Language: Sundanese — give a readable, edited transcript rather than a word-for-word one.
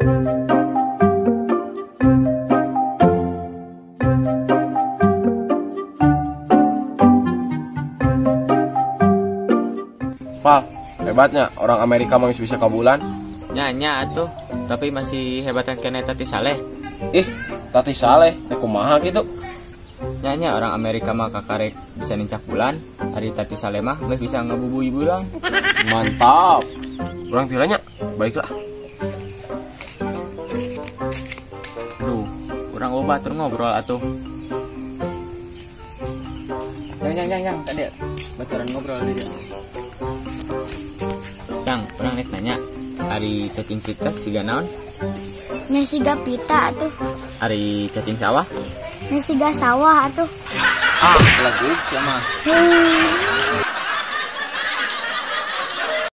Pal, hebatnya orang Amerika mah bisa ka bulan. Nya atuh, tapi masih hebatan keneh Tati Saleh. Ih, Tati Saleh, teh kumaha gitu? Nya orang Amerika mah kakarek bisa nincak bulan, ari Tati Saleh mah geus bisa ngabubui bulan. Mantap. Urang tiranya, baiklah. Duh, urang obat tur ngobrol atuh. Yang tadi baturan ngobrol dia. Yang, urang nek nanya, ari cacing pita siga naon? Nya siga pita atuh. Ari cacing sawah? Nya siga sawah atuh. Ah, lagu sia mah.